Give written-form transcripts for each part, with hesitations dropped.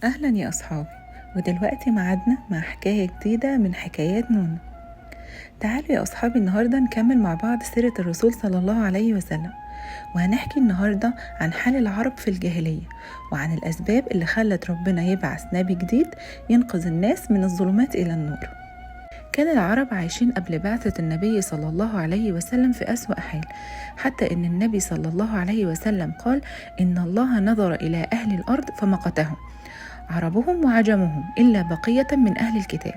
أهلا يا أصحابي، ودلوقتي معادنا مع حكاية جديدة من حكايات نون. تعالوا يا أصحابي النهاردة نكمل مع بعض سيرة الرسول صلى الله عليه وسلم، وهنحكي النهاردة عن حال العرب في الجاهلية وعن الأسباب اللي خلت ربنا يبعث نبي جديد ينقذ الناس من الظلمات إلى النور. كان العرب عايشين قبل بعثة النبي صلى الله عليه وسلم في أسوأ حال، حتى إن النبي صلى الله عليه وسلم قال إن الله نظر إلى أهل الأرض فمقتهم، عربهم وعجمهم إلا بقية من أهل الكتاب.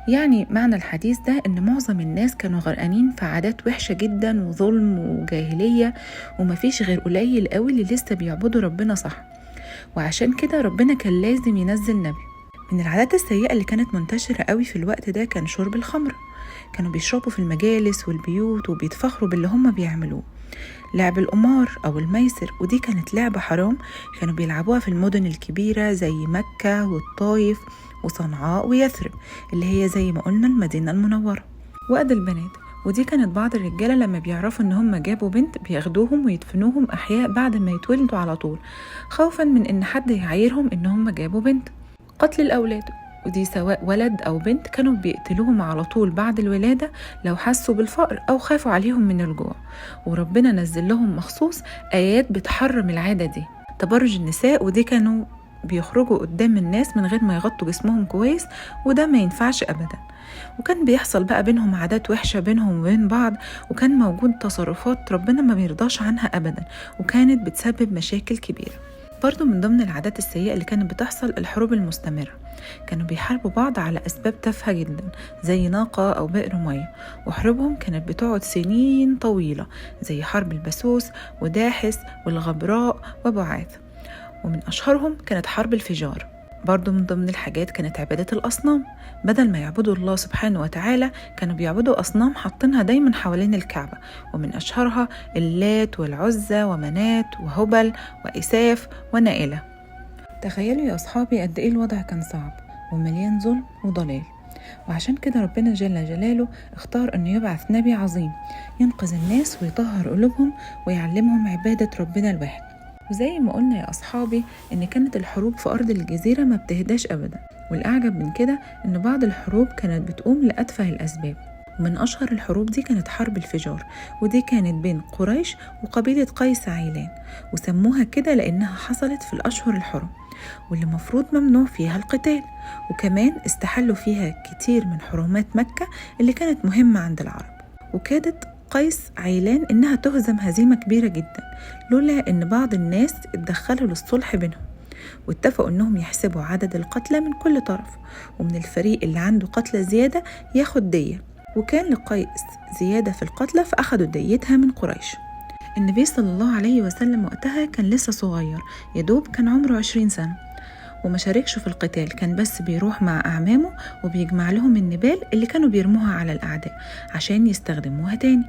يعني معنى الحديث ده إن معظم الناس كانوا غرقانين في عادات وحشة جدا وظلم وجاهلية، ومفيش غير قليل قوي اللي لسه بيعبدوا ربنا صح، وعشان كده ربنا كان لازم ينزل نبي. من العادات السيئة اللي كانت منتشرة قوي في الوقت ده كان شرب الخمر. كانوا بيشربوا في المجالس والبيوت وبيتفخروا باللي هم بيعملوه. لعب القمار أو الميسر، ودي كانت لعبة حرام كانوا بيلعبوها في المدن الكبيرة زي مكة والطايف وصنعاء ويثرب، اللي هي زي ما قلنا المدينة المنورة. وقد البنات، ودي كانت بعض الرجالة لما بيعرفوا إن هم جابوا بنت بياخدوهم ويدفنوهم أحياء بعد ما يتولدوا على طول، خوفا من إن حد يعايرهم إن هم جابوا بنت. قتل الأولاد، ودي سواء ولد أو بنت كانوا بيقتلوهم على طول بعد الولادة لو حسوا بالفقر أو خافوا عليهم من الجوع، وربنا نزل لهم مخصوص آيات بتحرم العادة دي. تبرج النساء، ودي كانوا بيخرجوا قدام الناس من غير ما يغطوا جسمهم كويس، وده ما ينفعش أبدا. وكان بيحصل بقى بينهم عادات وحشة بينهم وبين بعض، وكان موجود تصرفات ربنا ما بيرضاش عنها أبدا، وكانت بتسبب مشاكل كبيرة. برضو من ضمن العادات السيئة اللي كانت بتحصل الحروب المستمرة. كانوا بيحاربوا بعض على أسباب تافهة جدا زي ناقة أو بئر مية، وحروبهم كانت بتقعد سنين طويلة زي حرب البسوس وداحس والغبراء وبعاث، ومن أشهرهم كانت حرب الفجار. برضو من ضمن الحاجات كانت عبادة الأصنام. بدل ما يعبدوا الله سبحانه وتعالى كانوا بيعبدوا أصنام حاطينها دايما حوالين الكعبة، ومن أشهرها اللات والعزى ومنات وهبل وإساف ونائلة. تخيلوا يا أصحابي قد إيه الوضع كان صعب ومليان ظلم وضلال، وعشان كده ربنا جل جلاله اختار أنه يبعث نبي عظيم ينقذ الناس ويطهر قلوبهم ويعلمهم عبادة ربنا الواحد. وزي ما قلنا يا أصحابي إن كانت الحروب في أرض الجزيرة ما بتهداش أبدا، والأعجب من كده إن بعض الحروب كانت بتقوم لأتفه الأسباب. ومن أشهر الحروب دي كانت حرب الفجار، ودي كانت بين قريش وقبيلة قيس عيلان، وسموها كده لأنها حصلت في الأشهر الحرم واللي مفروض ممنوع فيها القتال، وكمان استحلوا فيها كتير من حرمات مكة اللي كانت مهمة عند العرب. وكادت قيس عيلان إنها تهزم هزيمة كبيرة جدا لولا إن بعض الناس اتدخلوا للصلح بينهم، واتفقوا إنهم يحسبوا عدد القتلى من كل طرف، ومن الفريق اللي عنده قتلى زيادة ياخد دية. وكان لقيس زيادة في القتلى فأخدوا ديتها من قريش. النبي صلى الله عليه وسلم وقتها كان لسه صغير، يدوب كان عمره 20 سنة، وما شاركش في القتال، كان بس بيروح مع أعمامه وبيجمع لهم النبال اللي كانوا بيرموها على الأعداء عشان يستخدموها تاني.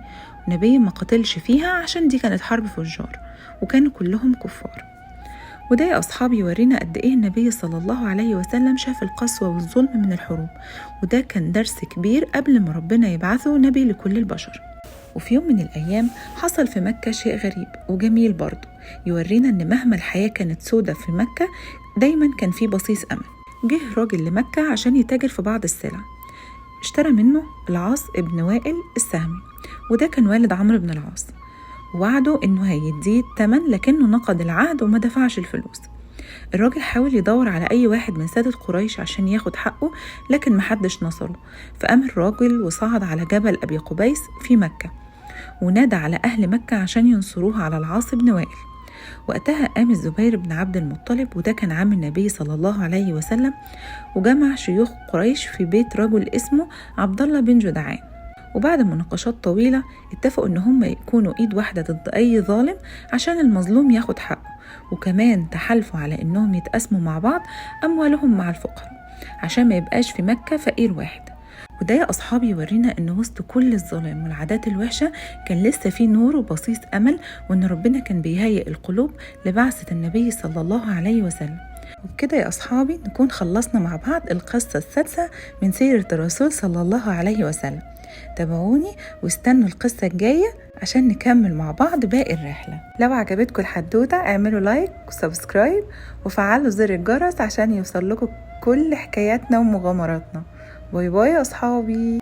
النبي ما قتلش فيها عشان دي كانت حرب فجار وكانوا كلهم كفار. وده يا أصحابي يورينا قد إيه النبي صلى الله عليه وسلم شاف القسوة والظلم من الحروب، وده كان درس كبير قبل ما ربنا يبعثه نبي لكل البشر. وفي يوم من الأيام حصل في مكة شيء غريب وجميل برضو، يورينا إن مهما الحياة كانت سودة في مكة دايما كان في بصيص أمل. جه راجل لمكة عشان يتاجر في بعض السلع، اشترى منه العاص ابن وائل السهمي، وده كان والد عمرو بن العاص. وعده إنه هيديه الثمن، لكنه نقض العهد وما دفعش الفلوس. الراجل حاول يدور على أي واحد من سادة قريش عشان ياخد حقه، لكن محدش نصره. فقام الراجل وصعد على جبل أبي قبيس في مكة، ونادى على أهل مكة عشان ينصروه على العاص بن وائل. وقتها قام الزبير بن عبد المطلب، وده كان عم النبي صلى الله عليه وسلم، وجمع شيوخ قريش في بيت رجل اسمه عبد الله بن جدعان. وبعد مناقشات طويلة اتفقوا إن هم يكونوا إيد واحدة ضد أي ظالم عشان المظلوم ياخد حقه، وكمان تحالفوا على إنهم يتقاسموا مع بعض أموالهم مع الفقراء عشان ما يبقاش في مكة فقير واحد. وده يا أصحابي يورينا إن وسط كل الظلام والعادات الوحشة كان لسه في نور وبصيص أمل، وإن ربنا كان بيهيئ القلوب لبعثة النبي صلى الله عليه وسلم. وبكده يا أصحابي نكون خلصنا مع بعض القصة السادسة من سيرة الرسول صلى الله عليه وسلم. تابعوني واستنوا القصة الجاية عشان نكمل مع بعض باقي الرحلة. لو عجبتكم الحدوتة اعملوا like و subscribe وفعلوا زر الجرس عشان يوصل لكم كل حكاياتنا ومغامراتنا. bye bye يا أصحابي.